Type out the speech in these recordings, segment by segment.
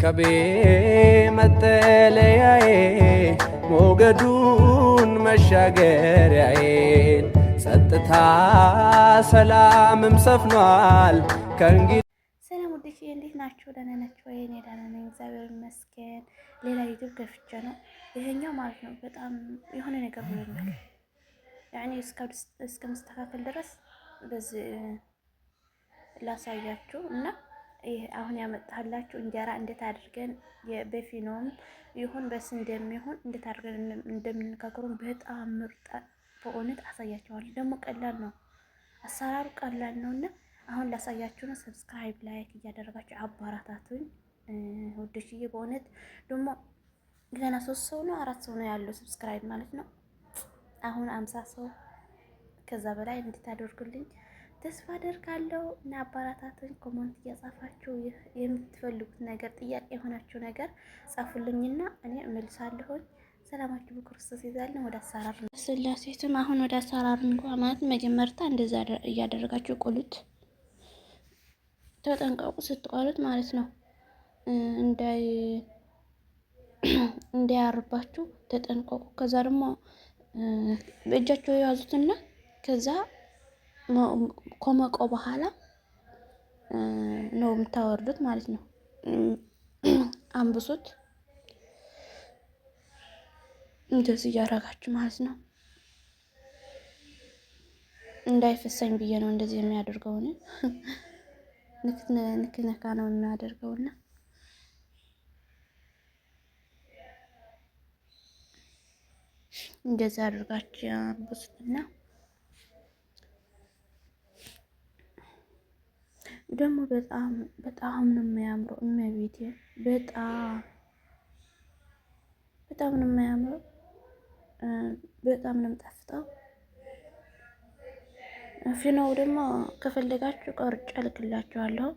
መርከቤ መጠለያዬ ሞገዱን መሻገሪያዬን ጸጥታ ሰላምም ሰፍኗል። ከእንግዲህ ሰላም ውዶቼ እንዴት ናችሁ? ደህና ናችሁ ወይ? እኔ ደህና ነኝ፣ እግዚአብሔር ይመስገን። ሌላ ዩቲዩብ ከፍቼ ነው ይሄኛው ማለት ነው። በጣም የሆነ ነገር ብሎኛል። ያኔ እስከምስተካከል ድረስ በዚህ ላሳያችሁ እና ይሄ አሁን ያመጣላችሁ እንጀራ እንዴት አድርገን በፊኖም ይሁን በስንዴም ይሁን እንዴት አድርገን እንደምንጋግረው በጣም ምርጥ በእውነት አሳያችኋለሁ። ደግሞ ቀላል ነው፣ አሰራሩ ቀላል ነው እና አሁን ላሳያችሁ ነው። subscribe፣ like እያደረጋችሁ አበረታቱኝ ውዶችዬ። በእውነት ደግሞ ገና ሶስት ሰው ነው አራት ሰው ነው ያለው subscribe ማለት ነው። አሁን 50 ሰው ከዛ በላይ እንድታደርጉልኝ ተስፋ አደርጋለሁ እና አበረታቱኝ። comment እያጻፋችሁ የምትፈልጉት ነገር ጥያቄ የሆናችሁ ነገር ጻፉልኝና እኔ እመልሳለሁኝ። ሰላማችሁ በክርስቶስ ይዛልን። ወደ አሰራር ነው ስላሴትም አሁን ወደ አሰራር እንኳ ማለት መጀመርታ እንደዛ እያደረጋችሁ ቆሉት። ተጠንቀቁ ስትቆሉት ማለት ነው እንዳይ እንዳያርባችሁ ተጠንቀቁ። ከዛ ደግሞ በእጃቸው የያዙትና ከዛ ኮመቆ በኋላ ነው የምታወርዱት ማለት ነው። አንብሱት እንደዚህ እያደረጋችሁ ማለት ነው። እንዳይፈሰኝ ብዬ ነው እንደዚህ የሚያደርገው። ንክ ነካ ነው የሚያደርገውና እንደዚህ አድርጋችሁ አንብሱትና ደግሞ በጣም በጣም ነው የሚያምረው። እመቤቴ በጣም በጣም ነው የሚያምረው። በጣም ነው የሚጣፍጠው። ፊኖው ደግሞ ከፈለጋችሁ ቆርጬ እልክላችኋለሁ።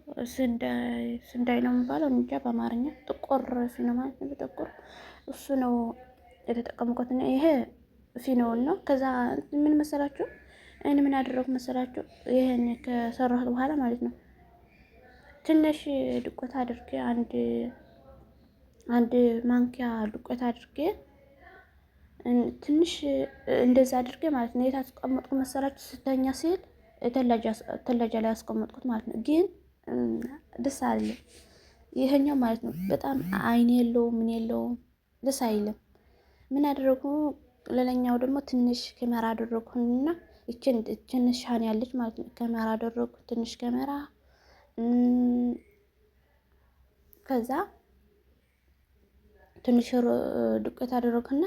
ስንዳይ ነው የሚባለው እንጃ በአማርኛ ጥቁር ፊኖ ማለት ነው። ጥቁር እሱ ነው የተጠቀምኩት። ይሄ ፊኖውን ነው። ከዛ ምን መሰላችሁ እኔ ምን አደረኩ መሰላችሁ? ይሄን ከሰራሁት በኋላ ማለት ነው ትንሽ ዱቄት አድርጌ አንድ አንድ ማንኪያ ዱቄት አድርጌ ትንሽ እንደዛ አድርጌ ማለት ነው። የት አስቀመጥኩ መሰላችሁ? ስተኛ ሲል ተላጃ ላይ አስቀመጥኩት ማለት ነው። ግን ደስ አይልም ይሄኛው ማለት ነው። በጣም አይን የለውም ምን የለውም ደስ አይልም። ምን አደረጉ? ሌላኛው ደግሞ ትንሽ ከመራ አደረኩና ይችን ሻን ያለች ማለት ነው። ከመራ አደረኩ ትንሽ ከመራ ከዛ ትንሽ ዱቄት አደረኩና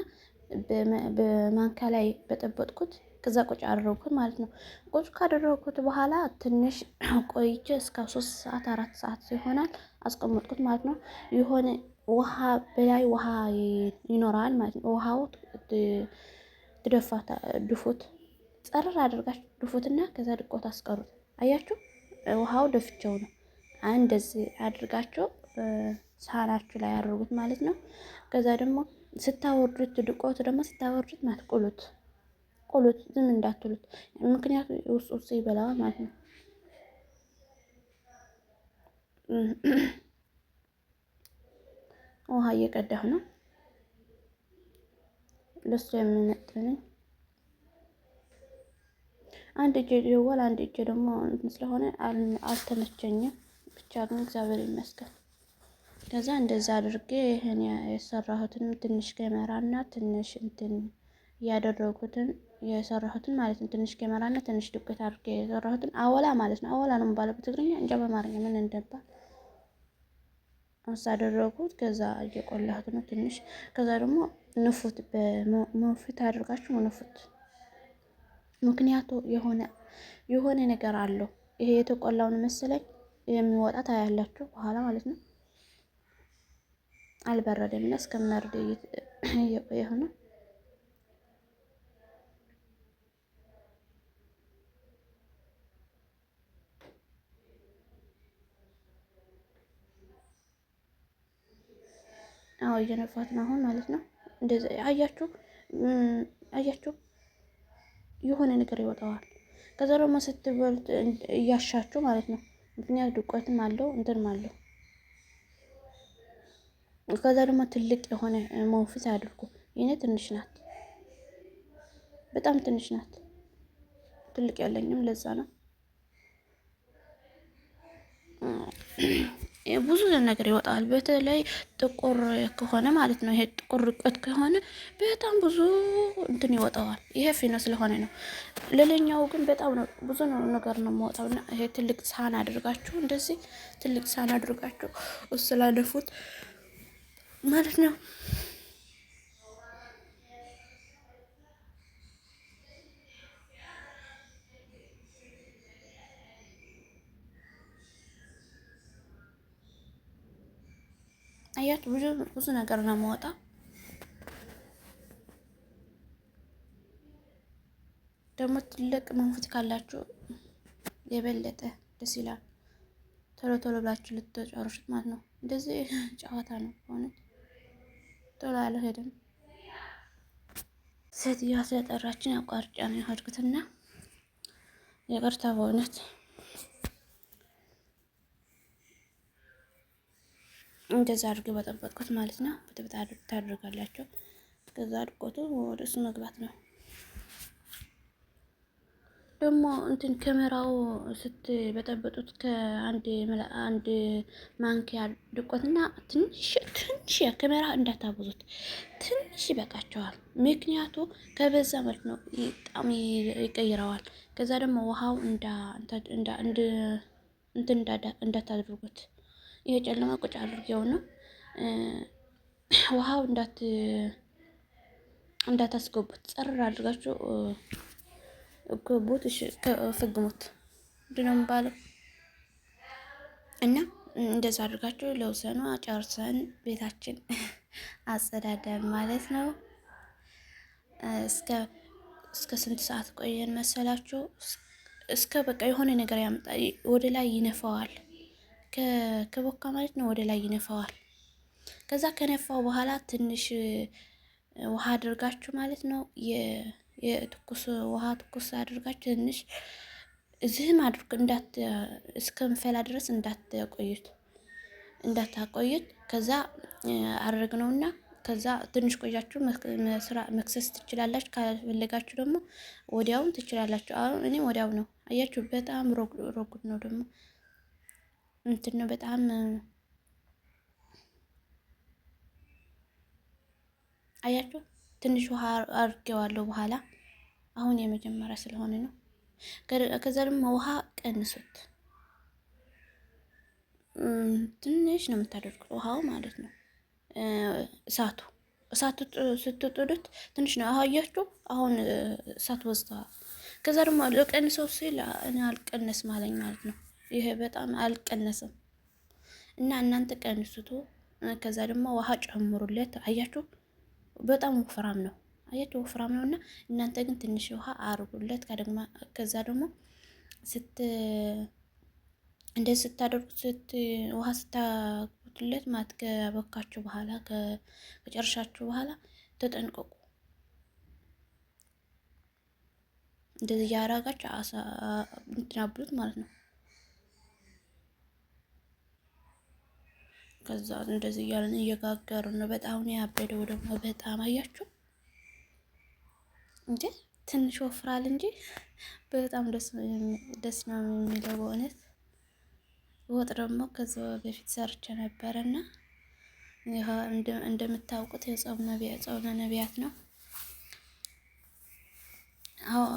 በማንኪያ ላይ በጠበጥኩት። ከዛ ቁጭ አደረኩት ማለት ነው። ቁጭ ካደረኩት በኋላ ትንሽ ቆይቼ እስከ 3 ሰዓት 4 ሰዓት ይሆናል አስቀመጥኩት ማለት ነው። የሆነ ውሃ በላይ ውሃ ይኖራል ማለት ነው። ውሃው ትደፋ ድፉት፣ ጸረር አድርጋችሁ ድፉትና ከዛ ድቆት አስቀሩት። አያችሁ ውሃው ደፍቼው ነው። እንደዚህ አድርጋችሁ ሳህናችሁ ላይ አድርጉት ማለት ነው። ከዛ ደግሞ ስታወርዱት ድቆቱ ደግሞ ስታወርዱት ማለት ቁሉት ቁሉት ዝም እንዳትሉት፣ ምክንያቱ ውስጥ ውስጥ ይበላዋል ማለት ነው። ውሃ እየቀዳሁ ነው ለሱ የሚመጥነኝ አንድ እጄ ደወል አንድ እጄ ደግሞ እንትን ስለሆነ አልተመቸኝም። ብቻ ግን እግዚአብሔር ይመስገን። ከዛ እንደዛ አድርጌ ይህን የሰራሁትን ትንሽ ገመራና ትንሽ እንትን እያደረጉትን የሰራሁትን ማለት ነው። ትንሽ ገመራና ትንሽ ዱቄት አድርጌ የሰራሁትን አወላ ማለት ነው። አወላ ነው የሚባለው በትግርኛ እንጃ በአማርኛ ምን እንደባል አደረጉት። ከዛ እየቆላሁት ነው ትንሽ። ከዛ ደግሞ ንፉት፣ በመንፊት አድርጋችሁ ንፉት። ምክንያቱ የሆነ የሆነ ነገር አለው። ይሄ የተቆላውን መሰለኝ የሚወጣ ታያላችሁ በኋላ ማለት ነው። አልበረደም እና እስከሚበርድ እየቆየሁ ነው። አዎ እየነፋት ነው አሁን ማለት ነው። እንደዚህ አያችሁ፣ አያችሁ የሆነ ነገር ይወጣዋል። ከዛ ደግሞ ስትበሉት እያሻችሁ ማለት ነው። ምክንያት ዱቄትም አለው እንትንም አለው። ከዛ ደግሞ ትልቅ የሆነ መንፊት አድርጉ። ይኔ ትንሽ ናት፣ በጣም ትንሽ ናት። ትልቅ ያለኝም ለዛ ነው። ብዙ ነገር ይወጣል። በተለይ ጥቁር ከሆነ ማለት ነው። ይሄ ጥቁር ርቀት ከሆነ በጣም ብዙ እንትን ይወጣዋል። ይሄ ፊኖ ስለሆነ ነው። ሌላኛው ግን በጣም ነው ብዙ ነገር ነው የማወጣው። እና ይሄ ትልቅ ሳህን አድርጋችሁ እንደዚህ ትልቅ ሳህን አድርጋችሁ እሱ ላደፉት ማለት ነው። አያችሁ ብዙ ብዙ ነገር ነው የማወጣው። ደግሞ ትልቅ መንፉት ካላችሁ የበለጠ ደስ ይላል። ቶሎ ቶሎ ብላችሁ ልትጨርሱት ማለት ነው። እንደዚህ ጨዋታ ነው በእውነት ቶሎ አልሄድም። ሴትዮዋ ስለጠራችን አቋርጫ ነው የሄድኩትና ይቅርታ በእውነት። እንደዛ አድርጌ በጠበቅኩት ማለት ነው። ብጥብጥ ታደርጋላችሁ። ከዛ አድቆቱ ወደ እሱ መግባት ነው። ደግሞ እንትን ካሜራው ስትበጠበጡት ከአንድ አንድ ማንኪያ ድቆትና ትንሽ ትንሽ ካሜራ እንዳታበዙት፣ ትንሽ ይበቃቸዋል። ምክንያቱ ከበዛ ማለት ነው በጣም ይቀይረዋል። ከዛ ደግሞ ውሃው እንዳ እንዳ እንትን እንዳታደርጉት ይሄ ጨለማ ቁጭ አድርጌው ነው ውሃው እንዳታስገቡት ጸርር አድርጋችሁ ገቡት። እሺ ፍግሙት ምንድን ነው የሚባለው? እና እንደዛ አድርጋችሁ ለውሰኑ ጨርሰን ቤታችን አጸዳደን ማለት ነው። እስከ ስንት ሰዓት ቆየን መሰላችሁ? እስከ በቃ የሆነ ነገር ያመጣ ወደ ላይ ይነፋዋል። ከቦካ ማለት ነው ወደ ላይ ይነፋዋል። ከዛ ከነፋው በኋላ ትንሽ ውሃ አድርጋችሁ ማለት ነው የትኩስ ውሃ ትኩስ አድርጋችሁ ትንሽ እዚህም አድርግ እንዳት እስከምፈላ ድረስ እንዳትቆዩት እንዳታቆዩት። ከዛ አድርግ ነውና ከዛ ትንሽ ቆያችሁ መክሰስ ትችላላችሁ። ካልፈለጋችሁ ደግሞ ወዲያውም ትችላላችሁ። አሁን እኔ ወዲያው ነው አያችሁ። በጣም ሮጉድ ነው ደግሞ እንትን ነው በጣም አያችሁ። ትንሽ ውሃ አድርጌዋለሁ በኋላ አሁን የመጀመሪያ ስለሆነ ነው። ከዛ ደግሞ ውሃ ቀንሱት፣ ትንሽ ነው የምታደርጉት ውሃው ማለት ነው። እሳቱ እሳቱ ስትጥዱት ትንሽ ነው አያችሁ። አሁን እሳት በዝተዋል። ከዛ ደግሞ ልቀንሰው ሲል እኔ አልቀነስም አለኝ ማለት ነው። ይሄ በጣም አልቀነስም እና እናንተ ቀንሱቱ። ከዛ ደግሞ ውሃ ጨምሩለት። አያችሁ በጣም ወፍራም ነው። አያችሁ ወፍራም ነው እና እናንተ ግን ትንሽ ውሃ አርጉለት። ከዛ ደግሞ ስት እንደዚህ ስታደርጉት ስት ውሃ ስታጉትለት ማለት ከበካችሁ በኋላ ከጨርሻችሁ በኋላ ተጠንቀቁ። እንደዚህ እያደረጋችሁ እንትን አብሉት ማለት ነው። ከዛ እንደዚህ እያለን እየጋገሩ ነው። በጣም ነው ያበደው ደግሞ በጣም አያችሁ እንዴ ትንሽ ወፍራል እንጂ በጣም ደስ ነው የሚለው በእውነት። ወጥ ደግሞ ከዛ በፊት ሰርቼ ነበረና እንደምታውቁት የጾም ነቢያት ነው።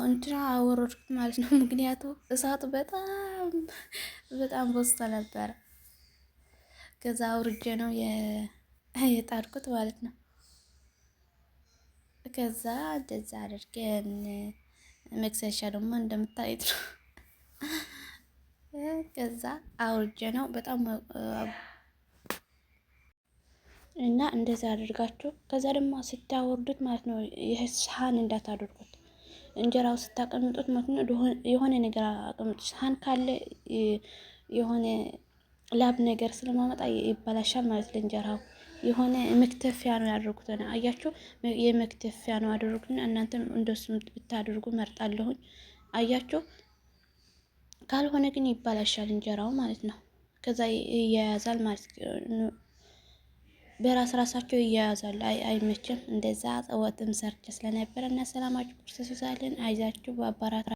እንትና አወረድኩት ማለት ነው። ምክንያቱ እሳቱ በጣም በጣም በዝቶ ነበረ። ከዛ አውርጄ ነው የጣድኩት ማለት ነው። ከዛ እንደዛ አድርገን መክሰሻ ደግሞ እንደምታዩት ነው። ከዛ አውርጄ ነው በጣም እና እንደዛ አድርጋችሁ ከዛ ደግሞ ስታወርዱት ማለት ነው ይህ ሳህን እንዳታደርጉት እንጀራው ስታቀምጡት ማለት ነው የሆነ ነገር አቀምጡት። ሳህን ካለ የሆነ ላብ ነገር ስለማመጣ ይበላሻል ማለት ለእንጀራው የሆነ መክተፊያ ነው ያደርጉት። አያችሁ፣ የመክተፊያ ነው ያደርጉት። እናንተም እንደሱ ብታደርጉ መርጣለሁኝ። አያችሁ፣ ካልሆነ ግን ይበላሻል እንጀራው ማለት ነው። ከዛ ይያያዛል ማለት በራስ ራሳቸው ይያያዛሉ። አይመችም። እንደዛ ወጥም ሰርቼ ስለነበረ እና ሰላማችሁ ክርስቶስ ይዛልን። አይዛችሁ በአባራት